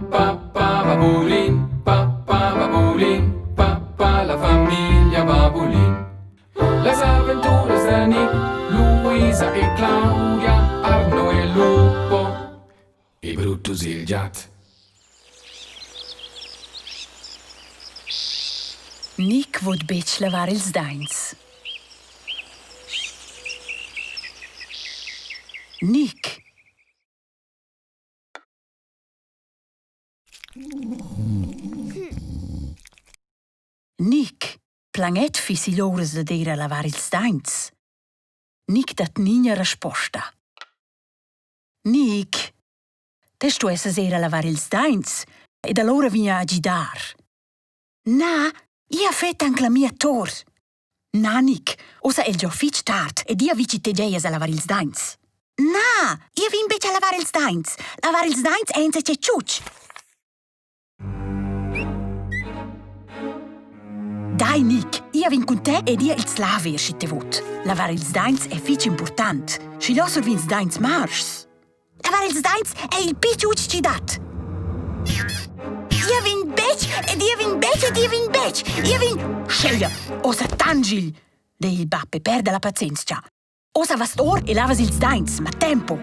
pa pa babulin, pa pa babulin, pa pa la famiglia Babulin. Las aventuras da Nick, Luisa e Claudia, Arno e Lupo e Brutus il giat. Nick vot betg lavar ils daints. Nick. Nick, planet fissi l'ouras dad ir a lavar ils daints. Nick dat nigna resposta. Nick, te stuessas ir a lavar ils daints ed allura vegna a gidar. Na, ia fet anc la mia tor. Na, Nick, ussa è il giò fitg tard ed ia vi chi te geias a lavar ils daints. Na, ia vegn betg a lavar ils daints. Lavar ils daints è insatge tschutg. Dai Nick, ia vegn cun te ed ia ils laver, schi te vot. Lavar ils daints è fitg important. Schi lo survins daints marschs. Lavar ils daints è il pi tschutg chi dat. Ia vegn betg ed ia vegn betg ed ia vegn betg. Ia vegn... Scheia, ossa tangigl, dei il bap e perda la pazienzia. Ossa vast or e lavas ils daints, ma tempo.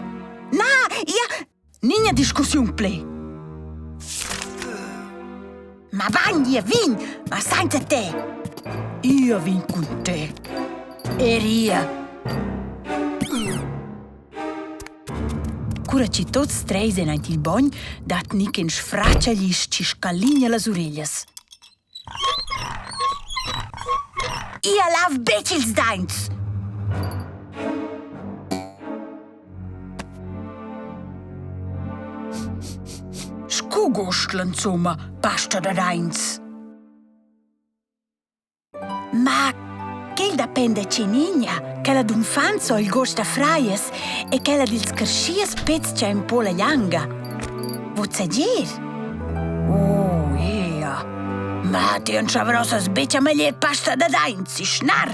Na, ia... Nigna discussiun ple. Ma bagn, ia vegn, ma sainza te. Ia vegn cun te. Er ia. Cura chi tuots treis en aint il bogn, dat Nic ün sfrac agl isch chi scaligna las ureglias. Ia lav betg ils daints! Scu gust'la insomma, pasta da daints? Ma quel dapenda tgenigna, quella d'unfants ho il gost da frajas e quella dils creschias pezcha ün po la glianga. Vot sagir? Oh, ea. Ma ti entschavrosas betg a maglier pasta da daints, isch nar!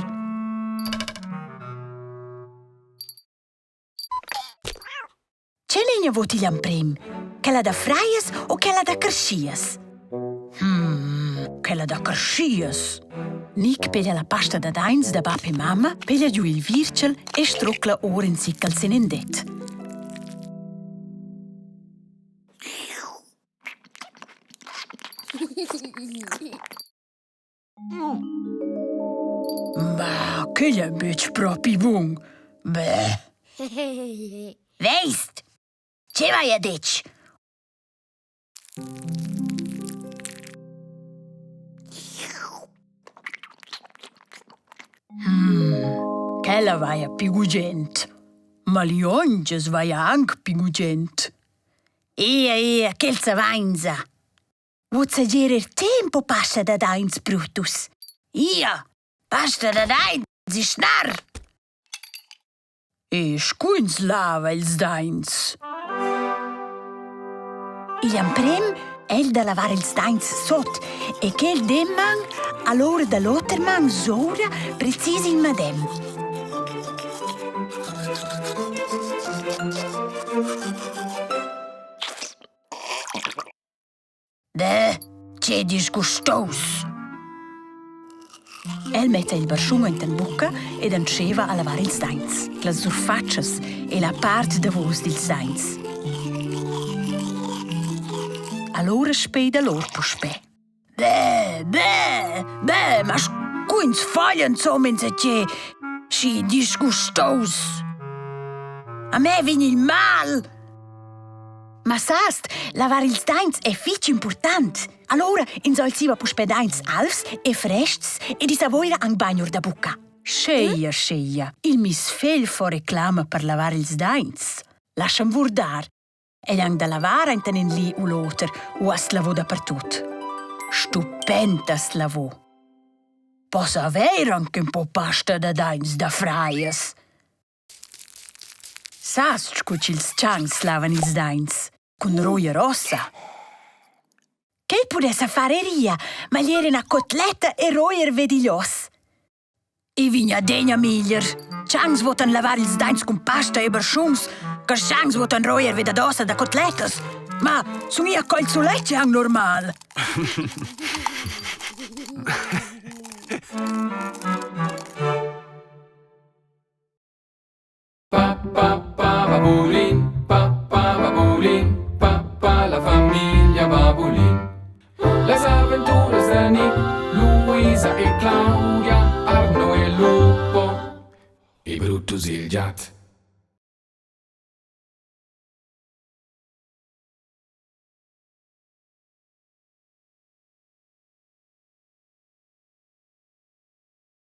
Tgeneina vot igl emprem? Quella da fraias u quella da creschias? Hmm, quella da creschias. Nic peglia la pasta da daints da bab e mamma, peglia giu il viertgel e strucla or in zic al sin in det. Ma quel è betg propi bun. Beh. Veist? Che vaia detg? Hmm, quella vaia pi gugent. Ma liongias vaia anc pi gugent. Ia, ia, quel savainsa. Vot sagir er tempo passa da daints Brutus. Ia, pasta da daints isch nar. E scuins lava ils daints. Igl emprem el da lavar ils daints sot e quel deman allora da l'oter man soura precis il madem. Beh, tge disgustus! El metta il barschun enten bucca ed entscheiva a lavar ils daints, las surfatschas e la part davos dils daints. Allora speida lur puspè. Beh, beh, beh, ma scu ins faglia insomma insatgé schi disgustus! A me vegn il mal! Ma sast, lavar ils daints è fitg impurtant. Alura ins ho il siva puspè daints alvs e frestgs ed i savoira anc bagn or da bucca. Scheia, scheia, il mis fegl fo reclama per lavar ils daints. Lascha'm vurdar. El anc da lavar ainten in li u l'oter u as lavò dapertut. Stupend as lavò. Possa avair anc ün po pasta da daints da fraias. Sast scu ch'ils tschancs lavan ils daints? Cun roia rossa. Quei pudessa far er ia, maglier ina cotletta e roier ved igl oss. I vigna adegna meglier. Tschancs votan lavar ils daints cun pasta e barschuns, che tschancs votan roier ved ad ossa da cotlettas. Ma sun ia col sulet anc normal? Pa pa pa babulin, pa pa babulin, pa pa la famiglia Babulin. Las aventuras de Nick, Luisa e Claudia, Arno e Lupo e Brutus il giat.